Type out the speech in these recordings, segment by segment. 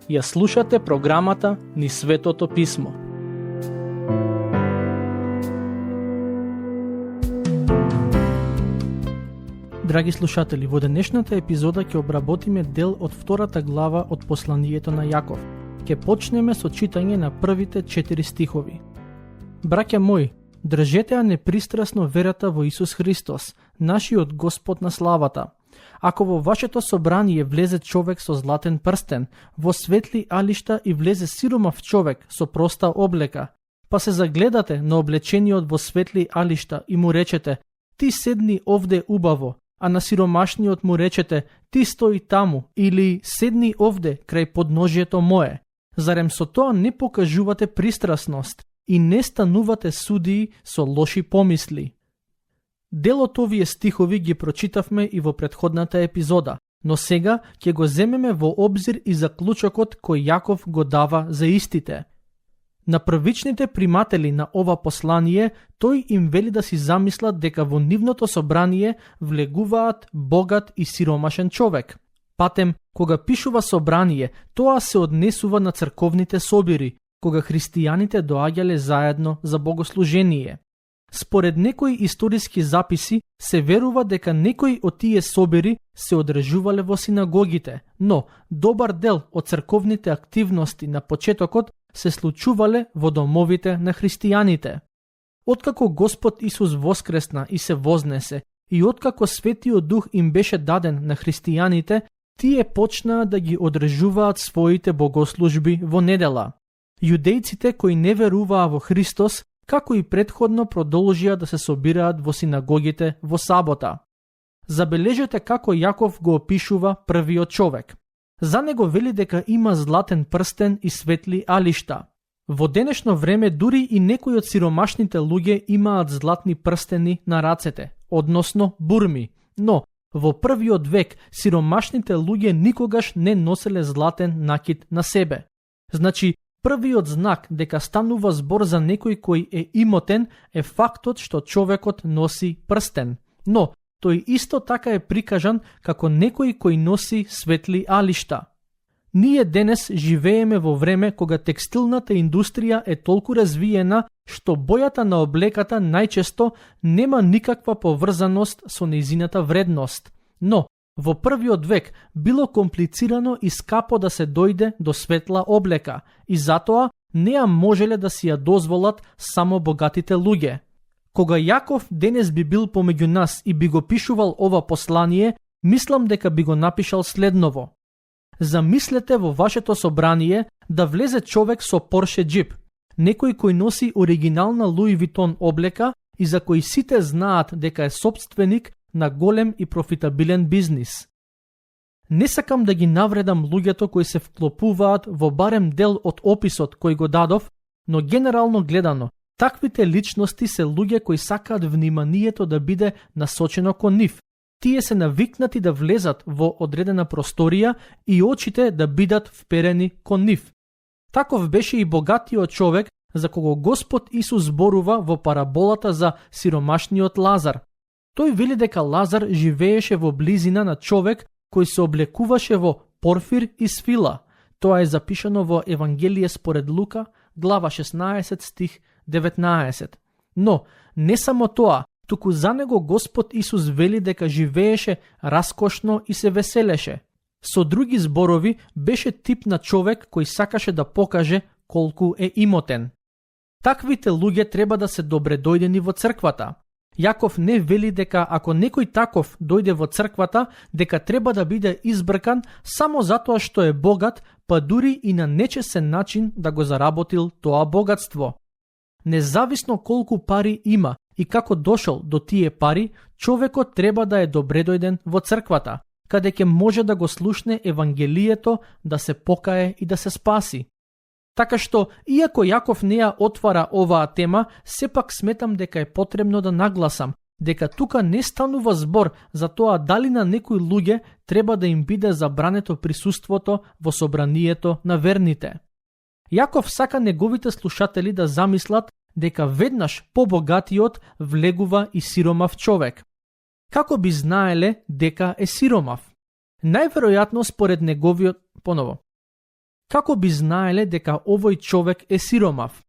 Ја слушате програмата Низ Светото Писмо. Драги слушатели, во денешната епизода ќе обработиме дел од втората глава од посланието на Јаков. Ќе почнеме со читање на првите 4 стихови. Браќа мои, држете ја непристрасно верата во Исус Христос, нашиот Господ на славата. Ако во вашето собрание влезе човек со златен прстен, во светли алишта и влезе сиромав човек со проста облека, па се загледате на облечениот во светли алишта и му речете: ти седни овде убаво, а на сиромашниот му речете: ти стои таму, или седни овде крај подножието мое. Зарем со тоа не покажувате пристрасност и не станувате судии со лоши помисли? Дел од овие стихови ги прочитавме и во претходната епизода, но сега ќе го земеме во обзир и заклучокот кој Јаков го дава за истите. На првичните приматели на ова послание, тој им вели да си замислат дека во нивното собрание влегуваат богат и сиромашен човек. Патем, кога пишува собрание, тоа се однесува на црковните собири, кога христијаните доаѓале заедно за богослужение. Според некои историски записи се верува дека некои од тие собири се одржувале во синагогите, но добар дел од црковните активности на почетокот се случувале во домовите на христијаните. Откако Господ Исус воскресна и се вознесе, и откако Светиот Дух им беше даден на христијаните, тие почнаа да ги одржуваат своите богослужби во недела. Јудејците кои не веруваа во Христос, како и претходно продолжија да се собираат во синагогите во сабота. Забележете како Јаков го опишува првиот човек. За него вели дека има златен прстен и светли алишта. Во денешно време дури и некои од сиромашните луѓе имаат златни прстени на рацете, односно бурми, но во првиот век сиромашните луѓе никогаш не носеле златен накид на себе. Значи, првиот знак дека станува збор за некој кој е имотен е фактот што човекот носи прстен. Но, тој исто така е прикажан како некој кој носи светли алишта. Ние денес живееме во време кога текстилната индустрија е толку развиена што бојата на облеката најчесто нема никаква поврзаност со нејзината вредност. Но, во првиот век било комплицирано и скапо да се дојде до светла облека и затоа не ја можеле да си ја дозволат само богатите луѓе. Кога Јаков денес би бил помеѓу нас и би го пишувал ова послание, мислам дека би го напишал следново: замислете во вашето собрание да влезе човек со Порше джип, некој кој носи оригинална Луи Витон облека и за кој сите знаат дека е сопственик на голем и профитабилен бизнис. Не сакам да ги навредам луѓето кои се вклопуваат во барем дел од описот кој го дадов, но генерално гледано, таквите личности се луѓе кои сакаат вниманието да биде насочено кон нив. Тие се навикнати да влезат во одредена просторија и очите да бидат вперени кон нив. Таков беше и богатиот човек за кого Господ Исус зборува во параболата за сиромашниот Лазар. Тој вели дека Лазар живееше во близина на човек кој се облекуваше во порфир и свила. Тоа е запишано во Евангелие според Лука, глава 16, стих 19. Но, не само тоа, туку за него Господ Исус вели дека живееше раскошно и се веселеше. Со други зборови, беше тип на човек кој сакаше да покаже колку е имотен. Таквите луѓе треба да се добредојдени во црквата. Јаков не вели дека ако некој таков дојде во црквата, дека треба да биде избркан само затоа што е богат, па дури и на нечесен начин да го заработил тоа богатство. Независно колку пари има и како дошол до тие пари, човекот треба да е добредојден во црквата, каде ќе може да го слушне Евангелието, да се покае и да се спаси. Така што, иако Јаков не ја отвара оваа тема, сепак сметам дека е потребно да нагласам дека тука не станува збор за тоа дали на некои луѓе треба да им биде забрането присуството во собранието на верните. Јаков сака неговите слушатели да замислат дека веднаш побогатиот влегува и сиромав човек. Како би знаеле дека е сиромав? Најверојатно според неговиот Како би знаеле дека овој човек е сиромав?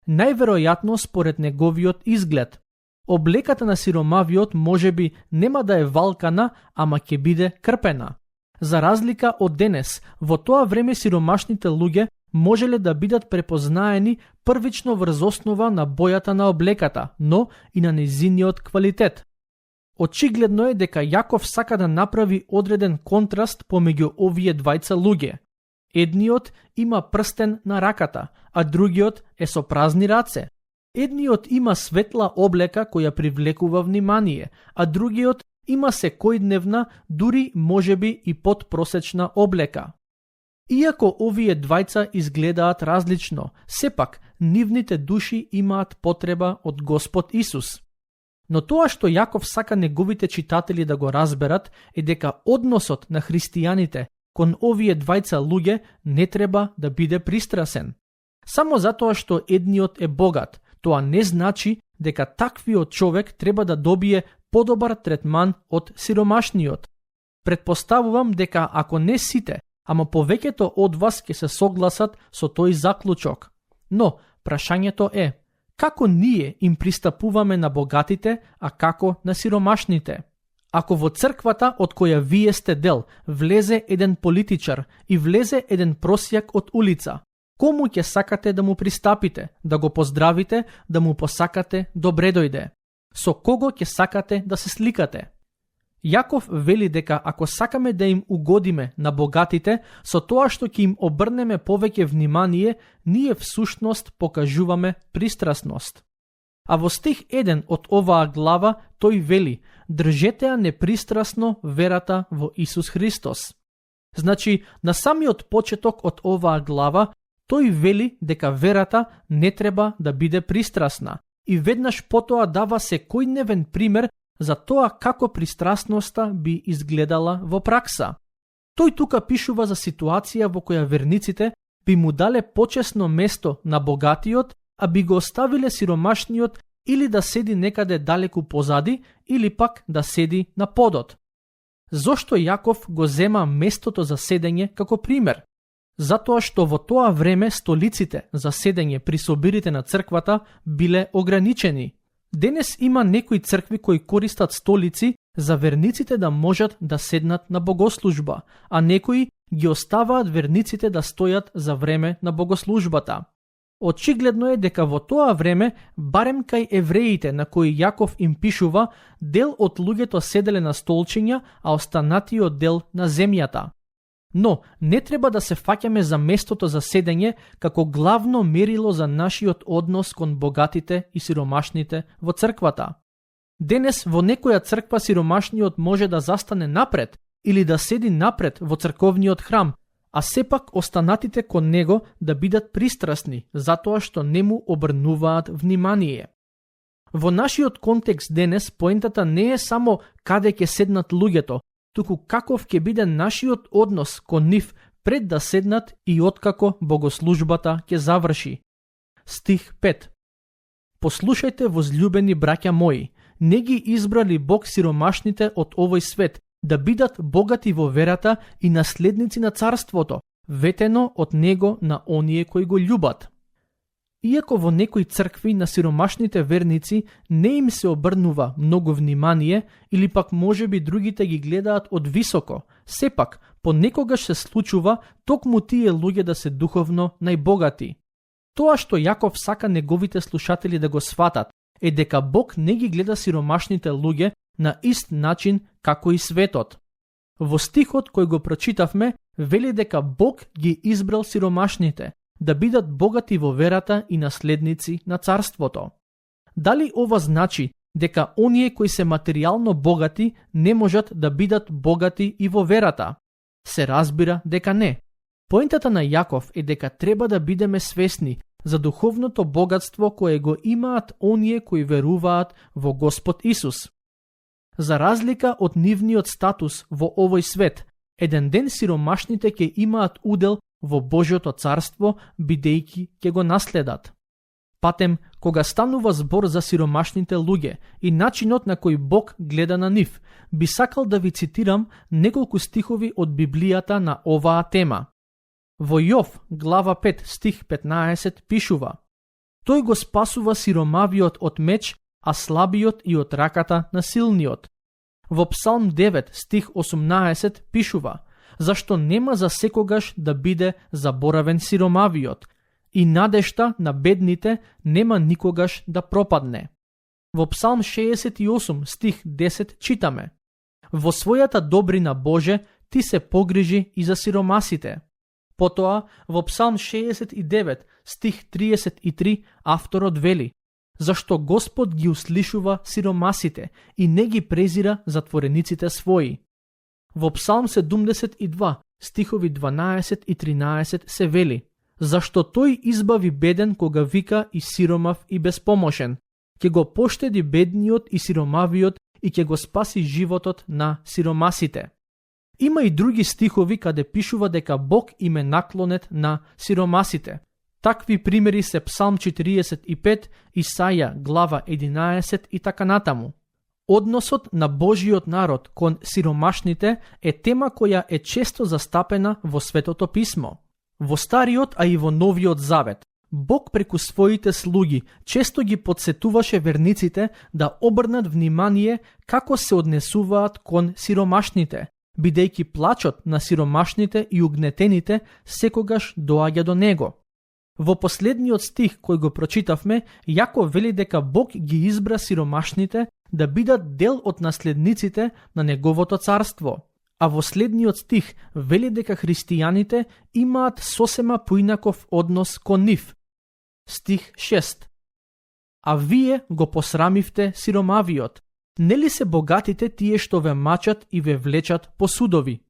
Најверојатно според неговиот изглед. Облеката на сиромавиот можеби нема да е валкана, ама ќе биде крпена. За разлика од денес, во тоа време сиромашните луѓе можеле да бидат препознаени првично врз основа на бојата на облеката, но и на нејзиниот квалитет. Очигледно е дека Јаков сака да направи одреден контраст помеѓу овие двајца луѓе. Едниот има прстен на раката, а другиот е со празни раце. Едниот има светла облека која привлекува внимание, а другиот има секојдневна, дури можеби и подпросечна облека. Иако овие двајца изгледаат различно, сепак нивните души имаат потреба од Господ Исус. Но тоа што Јаков сака неговите читатели да го разберат е дека односот на христијаните кон овие двајца луѓе не треба да биде пристрасен. Само затоа што едниот е богат, тоа не значи дека таквиот човек треба да добие подобар третман од сиромашниот. Предпоставувам дека ако не сите, ама повеќето од вас ќе се согласат со тој заклучок. Но прашањето е, како ние им пристапуваме на богатите, а како на сиромашните? Ако во црквата од која вие сте дел влезе еден политичар и влезе еден просјак од улица, кому ќе сакате да му пристапите, да го поздравите, да му посакате добре дојде? Со кого ќе сакате да се сликате? Јаков вели дека ако сакаме да им угодиме на богатите, со тоа што ќе им обрнеме повеќе внимание, ние всушност покажуваме пристрасност. А во стих 1 од оваа глава тој вели: држете ја непристрасно верата во Исус Христос. Значи, на самиот почеток од оваа глава, тој вели дека верата не треба да биде пристрасна и веднаш потоа дава секојдневен пример за тоа како пристрасноста би изгледала во пракса. Тој тука пишува за ситуација во која верниците би му дале почесно место на богатиот, а би го оставиле сиромашниот или да седи некаде далеку позади, или пак да седи на подот. Зошто Јаков го зема местото за седење како пример? Затоа што во тоа време столиците за седење при собирите на црквата биле ограничени. Денес има некои цркви кои користат столици за верниците да можат да седнат на богослужба, а некои ги оставаат верниците да стојат за време на богослужбата. Очигледно е дека во тоа време, барем кај евреите на кои Јаков им пишува, дел од луѓето седеле на столчиња, а останатиот дел на земјата. Но не треба да се фаќаме за местото за седење како главно мерило за нашиот однос кон богатите и сиромашните во црквата. Денес во некоја црква сиромашниот може да застане напред или да седи напред во црковниот храм, а сепак останатите кон него да бидат пристрасни, затоа што не му обрнуваат внимание. Во нашиот контекст денес поентата не е само каде ќе седнат луѓето, туку каков ќе биде нашиот однос кон нив пред да седнат и откако богослужбата ќе заврши. Стих 5. Послушајте, возлюбени браќа мои, не ги избрали Бог сиромашните од овој свет, да бидат богати во верата и наследници на царството, ветено од него на оние кои го љубат. Иако во некои цркви на сиромашните верници не им се обрнува многу внимание или пак можеби другите ги гледаат од високо, сепак понекогаш се случува токму тие луѓе да се духовно најбогати. Тоа што Јаков сака неговите слушатели да го сватат е дека Бог не ги гледа сиромашните луѓе на ист начин како и светот. Во стихот кој го прочитавме, вели дека Бог ги избрал сиромашните, да бидат богати во верата и наследници на царството. Дали ова значи дека оние кои се материјално богати не можат да бидат богати и во верата? Се разбира дека не. Поентата на Јаков е дека треба да бидеме свесни за духовното богатство кое го имаат оние кои веруваат во Господ Исус. За разлика од нивниот статус во овој свет, еден ден сиромашните ќе имаат удел во Божјото царство, бидејќи ќе го наследат. патем кога станува збор за сиромашните луѓе и начинот на кој Бог гледа на нив, би сакал да ви цитирам неколку стихови од Библијата на оваа тема. Во Јов, глава 5, стих 15 пишува: Тој го спасува сиромавиот од меч, а слабиот и од раката на силниот. Во Псалм 9, стих 18 пишува: Зашто нема за секогаш да биде заборавен сиромавиот, и надежта на бедните нема никогаш да пропадне. Во Псалм 68, стих 10 читаме: Во својата добрина Боже, ти се погрижи и за сиромасите. Потоа, во Псалм 69, стих 33, авторот вели: Зашто Господ ги услишува сиромасите и не ги презира затворениците своји. Во Псалм 72, стихови 12 и 13 се вели: Зашто тој избави беден кога вика и сиромав и безпомошен, ќе го поштеди бедниот и сиромавиот и ќе го спаси животот на сиромасите. Има и други стихови каде пишува дека Бог им е наклонет на сиромасите. Такви примери се Псалм 45, Исаја глава 11 и така натаму. Односот на Божиот народ кон сиромашните е тема која е често застапена во Светото писмо. Во Стариот, а и во Новиот Завет, Бог преку своите слуги често ги подсетуваше верниците да обрнат внимание како се однесуваат кон сиромашните, бидејќи плачот на сиромашните и угнетените секогаш доаѓа до него. Во последниот стих кој го прочитавме, Јаков вели дека Бог ги избра сиромашните да бидат дел од наследниците на неговото царство. А во следниот стих вели дека христијаните имаат сосема поинаков однос кон нив. Стих 6. А вие го посрамивте сиромавиот. Нели се богатите тие што ве мачат и ве влечат по судови?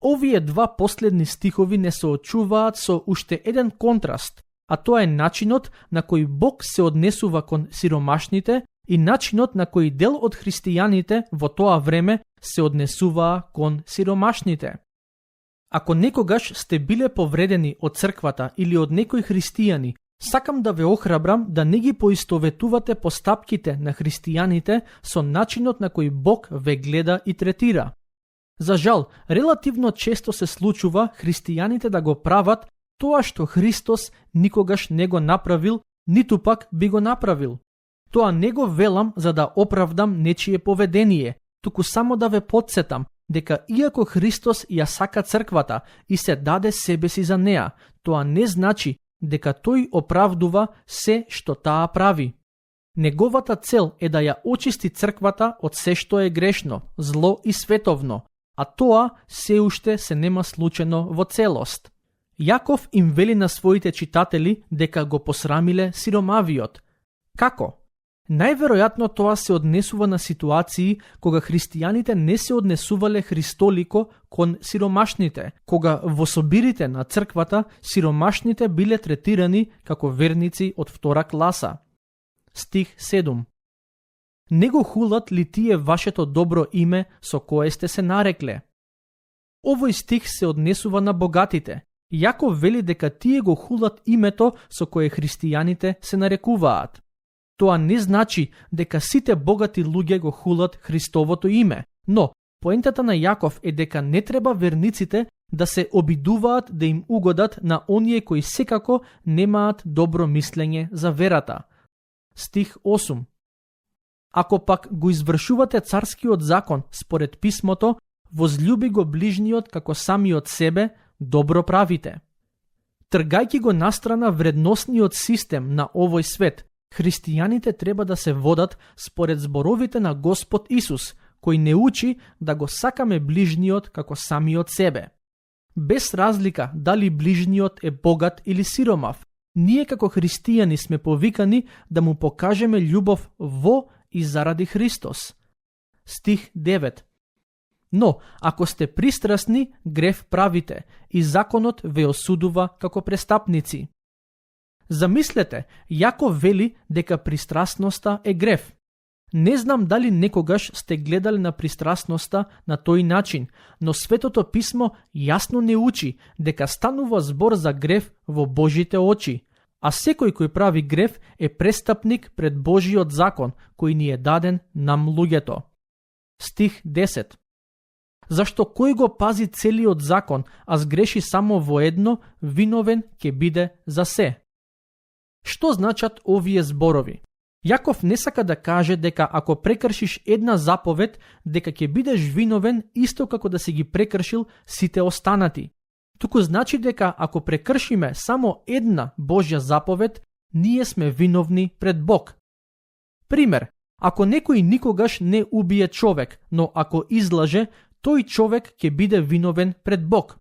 Овие два последни стихови не се очуваат со уште еден контраст, а тоа е начинот на кој Бог се однесува кон сиромашните и начинот на кој дел од христијаните во тоа време се однесуваа кон сиромашните. Ако некогаш сте биле повредени од црквата или од некои христијани, сакам да ве охрабрам да не ги поистоветувате постапките на христијаните со начинот на кој Бог ве гледа и третира. За жал, релативно често се случува христијаните да го прават тоа што Христос никогаш не го направил, ниту пак би го направил. Тоа не го велам за да оправдам нечие поведение, туку само да ве потсетам дека иако Христос ја сака црквата и се даде себе си за неа, тоа не значи дека тој оправдува се што таа прави. Неговата цел е да ја очисти црквата од се што е грешно, зло и световно, а тоа се уште се нема случено во целост. Јаков им вели на своите читатели дека го посрамиле сиромавиот. Како? Најверојатно тоа се однесува на ситуации кога христијаните не се однесувале христолико кон сиромашните, кога во собирите на црквата сиромашните биле третирани како верници од втора класа. Стих 7. Не го хулат ли тие вашето добро име со кое сте се нарекле? Овој стих се однесува на богатите. Јаков вели дека тие го хулат името со кое христијаните се нарекуваат. Тоа не значи дека сите богати луѓе го хулат Христовото име, но поентата на Јаков е дека не треба верниците да се обидуваат да им угодат на оние кои секако немаат добро мислење за верата. Стих 8. Ако пак го извршувате царскиот закон според писмото, возлюби го ближниот како самиот себе, добро правите. Тргајќи го настрана вредносниот систем на овој свет, христијаните треба да се водат според зборовите на Господ Исус, кој не учи да го сакаме ближниот како самиот себе. Без разлика дали ближниот е богат или сиромав, ние како христијани сме повикани да му покажеме љубов во и заради Христос. Стих 9. Но, ако сте пристрасни, грев правите и законот ве осудува како престапници. Замислете, Јаков вели дека пристрасноста е грев. Не знам дали некогаш сте гледали на пристрасноста на тој начин, но Светото писмо јасно не учи дека станува збор за грев во Божите очи, а секој кој прави грев е престапник пред Божиот закон, кој ни е даден нам луѓето. Стих 10. Зашто кој го пази целиот закон, а сгреши само во едно, виновен ќе биде за се. Што значат овие зборови? Јаков не сака да каже дека ако прекршиш една заповед, дека ќе бидеш виновен исто како да си ги прекршил сите останати. Туку значи дека ако прекршиме само една Божја заповед, ние сме виновни пред Бог. Пример, ако некој никогаш не убие човек, но ако излаже, тој човек ќе биде виновен пред Бог.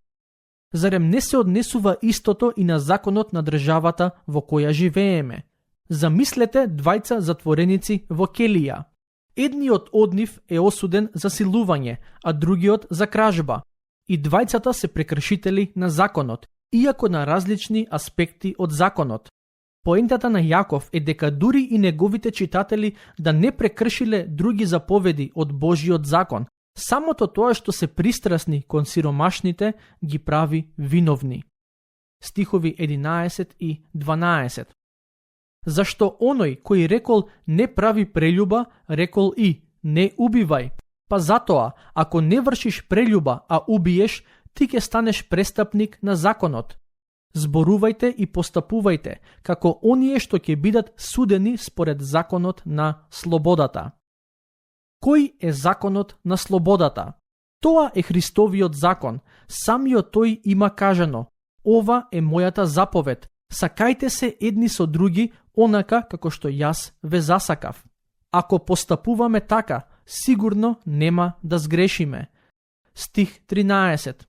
Зарем не се однесува истото и на законот на државата во која живееме? Замислете двајца затвореници во келија. Едниот од нив е осуден за силување, а другиот за кражба. И двајцата се прекршители на законот, иако на различни аспекти од законот. Поентата на Јаков е дека дури и неговите читатели да не прекршиле други заповеди од Божиот закон, самото тоа што се пристрасни кон сиромашните ги прави виновни. Стихови 11 и 12. Зашто оној кој рекол не прави прелюба, рекол и не убивај. Па затоа, ако не вршиш прелюба, а убиеш, ти ќе станеш престапник на законот. Зборувајте и постапувајте, како оние што ќе бидат судени според законот на слободата. Кој е законот на слободата? Тоа е Христовиот закон. Самиот тој има кажано: ова е мојата заповед, сакајте се едни со други, онака како што јас ве засакав. Ако постапуваме така, сигурно нема да сгрешиме. Стих 13.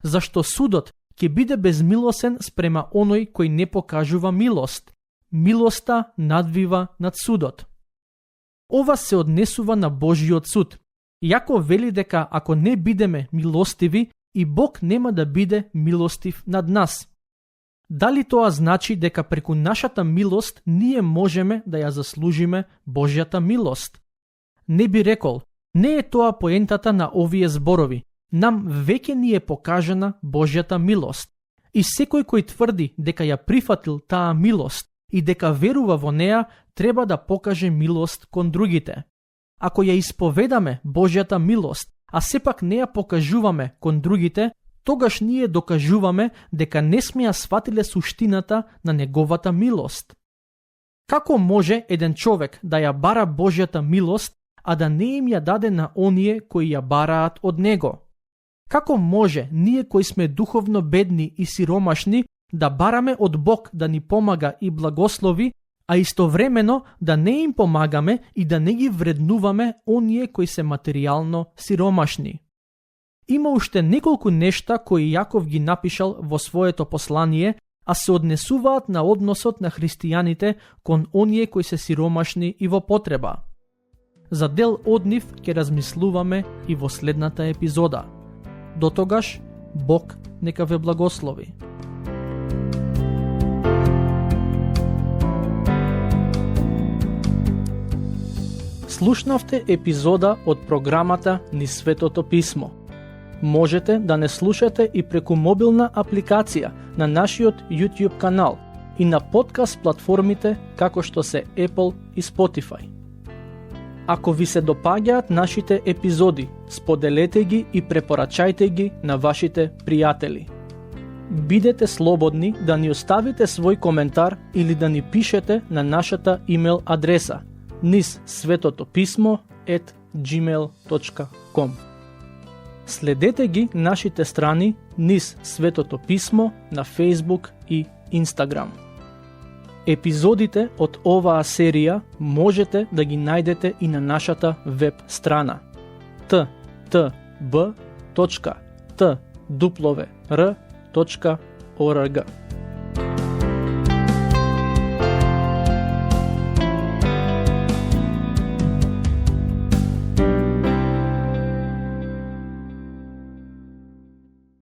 Зашто судот ќе биде безмилосен спрема оној кој не покажува милост. Милоста надвива над судот. Ова се однесува на Божиот суд. Јаков вели дека ако не бидеме милостиви, и Бог нема да биде милостив над нас. Дали тоа значи дека преку нашата милост ние можеме да ја заслужиме Божјата милост? Не би рекол, не е тоа поентата на овие зборови. Нам веќе ни е покажана Божјата милост. И секој кој тврди дека ја прифатил таа милост и дека верува во неа, треба да покаже милост кон другите. Ако ја исповедаме Божјата милост, а сепак не ја покажуваме кон другите, тогаш ние докажуваме дека не сме ја сватиле суштината на неговата милост. Како може еден човек да ја бара Божјата милост, а да не им ја даде на оние кои ја бараат од него? Како може ние кои сме духовно бедни и сиромашни да бараме од Бог да ни помага и благослови, а истовремено да не им помагаме и да не ги вреднуваме оние кои се материјално сиромашни? Има уште неколку нешта кои Јаков ги напишал во своето послание, а се однесуваат на односот на христијаните кон оние кои се сиромашни и во потреба. За дел од нив ќе размислуваме и во следната епизода. До тогаш, Бог нека ве благослови. Слушнавте епизода од програмата Низ Светото Писмо. Можете да не слушате и преку мобилна апликација на нашиот YouTube канал и на подкаст платформите како што се Apple и Spotify. Ако ви се допаѓаат нашите епизоди, споделете ги и препорачајте ги на вашите пријатели. Бидете слободни да ни оставите свој коментар или да ни пишете на нашата имейл адреса nizsvetotopисmo@gmail.com. Следете ги нашите страни Низ Светото Писмо на Facebook и Instagram. Епизодите од оваа серија можете да ги најдете и на нашата веб страна ttb.twr.org.